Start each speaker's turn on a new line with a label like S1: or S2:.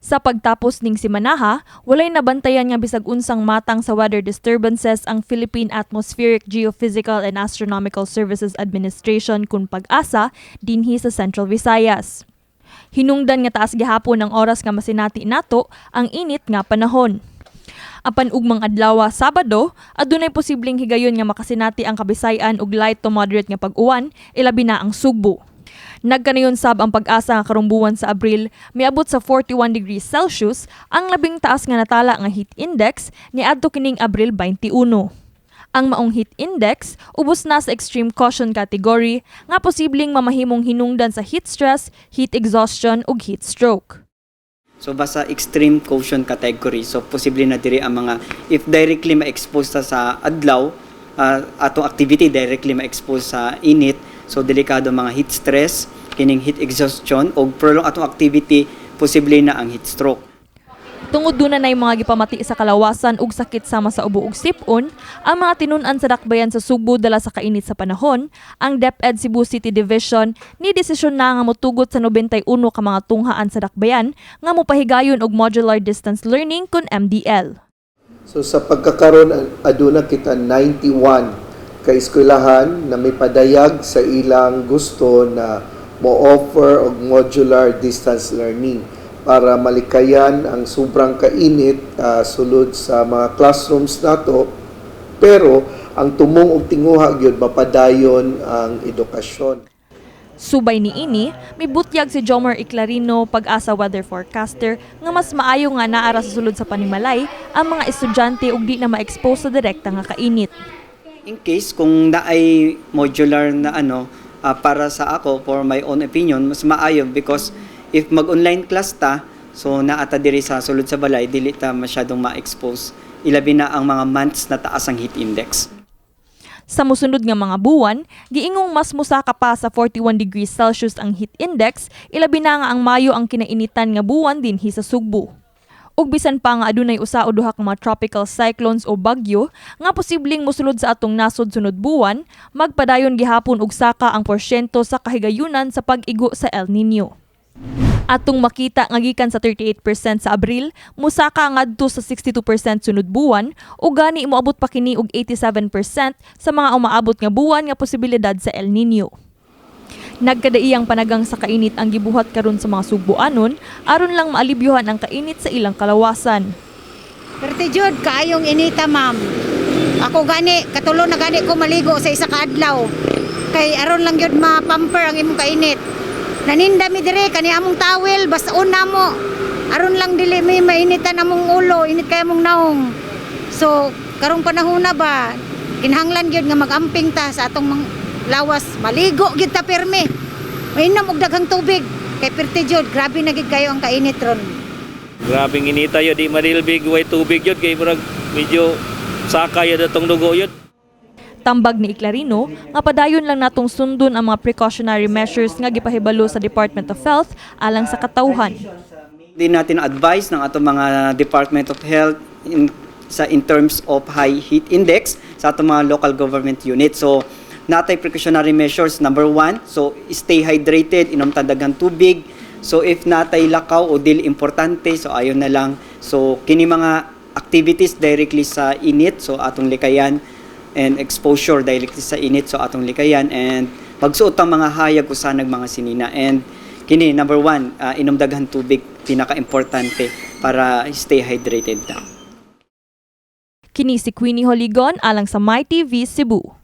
S1: Sa pagtapos ning simanaha, walay nabantayan nga bisag unsang matang sa weather disturbances ang Philippine Atmospheric, Geophysical and Astronomical Services Administration kun PAGASA dinhi sa Central Visayas. Hinungdan nga taas gihapon ang oras nga masinati nato ang init nga panahon. Apan ugmang adlaw, Sabado, adunay posibleng higayon nga makasinati ang Kabisayan og light to moderate nga pag-uwan, ilabi na ang Sugbo. Nagkanayon sab ang PAGASA nga karong buwan sa Abril, miabot sa 41 degrees Celsius ang labing taas nga natala nga heat index niadto kining Abril 21. Ang maong heat index ubos na sa extreme caution category nga posibleng mamahimong hinungdan sa heat stress, heat exhaustion ug heat stroke.
S2: So basta extreme caution category. So posible na diri ang mga if directly ma-expose ta sa adlaw, atong activity directly ma-expose sa init, so delikado mga heat stress, kining heat exhaustion o prolong atong activity, posible na ang heat stroke.
S1: Tungod duna nay mga gipamati sa kalawasan ug sakit sama sa ubo ug sipon ang mga tinun-an sa dakbayan sa Sugbo dala sa kainit sa panahon, ang DepEd Cebu City Division ni desisyon na nga motugot sa 91 ka mga tunghaan sa dakbayan nga mopahigayon og modular distance learning kun MDL.
S3: So sa pagkakaron, aduna kita 91 ka eskwelahan na may padayag sa ilang gusto na mo-offer og modular distance learning para malikayan ang sobrang kainit sulod sa mga classrooms nato, pero ang tumong og tinguha gyud mapadayon ang edukasyon.
S1: Subay niini, mibutyag si Jomar Eclarino, PAGASA weather forecaster, nga mas maayo nga naa ra sa sulod sa panimalay ang mga estudyante ug di na ma-expose sa direkta nga kainit.
S2: In case kung naay modular na ano, para sa ako, for my own opinion, mas maayo because if mag-online class ta, so naa ta diri sa sulod sa balay, dili ta masyadong ma-expose. Ilabi na ang mga months na taas ang heat index.
S1: Sa musunod nga mga buwan, giingong mas musaka pa sa 41 degrees Celsius ang heat index, ilabi na nga ang Mayo ang kinainitan nga buwan dinhi sa Sugbo. Ug bisan pa nga adunay usa o duha ka mga tropical cyclones o bagyo nga posibleng mosulod sa atong nasod sunod buwan, magpadayon gihapon og saka ang porsyento sa kahigayunan sa pag-igo sa El Nino. Atong makita nga gikan sa 38% sa Abril, musaka ngadto sa 62% sunod buwan ug gani moabot pa kini og 87% sa mga umaabot nga buwan nga posibilidad sa El Nino. Nagkadaiyang panagang sa kainit ang gibuhat karon sa mga Sugboanon aron lang maalibyuhan ang kainit sa ilang kalawasan.
S4: Perti jud kaayong inita, ma'am. Ako gani, katulo na gani ko maligo sa isa ka adlaw. Kay aron lang gyud ma-pamper ang imong kainit. Naninda mi dire kani among towel, basta namo. Aron lang dili mi mainitan among ulo, init kay among naong. So karong panahon na ba, kinahanglan gyud nga mag-amping ta sa atong lawas, maligo gyud ta pirmi. Mainom og daghang tubig kay perti jud, grabe na gyud kayo ang kainit ron.
S5: Grabing inita yun, di marilbig, way tubig yun, kay murag medyo saka yun atong dugo yun.
S1: Tambag ni Eclarino nga padayon lang natong sundon ang mga precautionary measures nga gipahibalo sa Department of Health alang sa katawhan.
S2: Di natin advice ng atong mga Department of Health in terms of high heat index sa atong mga local government unit. So, natay precautionary measures. Number one, so stay hydrated, inom ta daghang tubig. So, if natay lakaw o dili importante, so ayon na lang. So, kini mga activities directly sa init, so atong likayan, and exposure directly sa init, so atong likayan, and magsuot ang mga hayag usanag mga sinina, and kini number one, inom daghan tubig, pinaka-importante para stay hydrated ta.
S1: Kini si Queenie Holigon alang sa MyTV Cebu.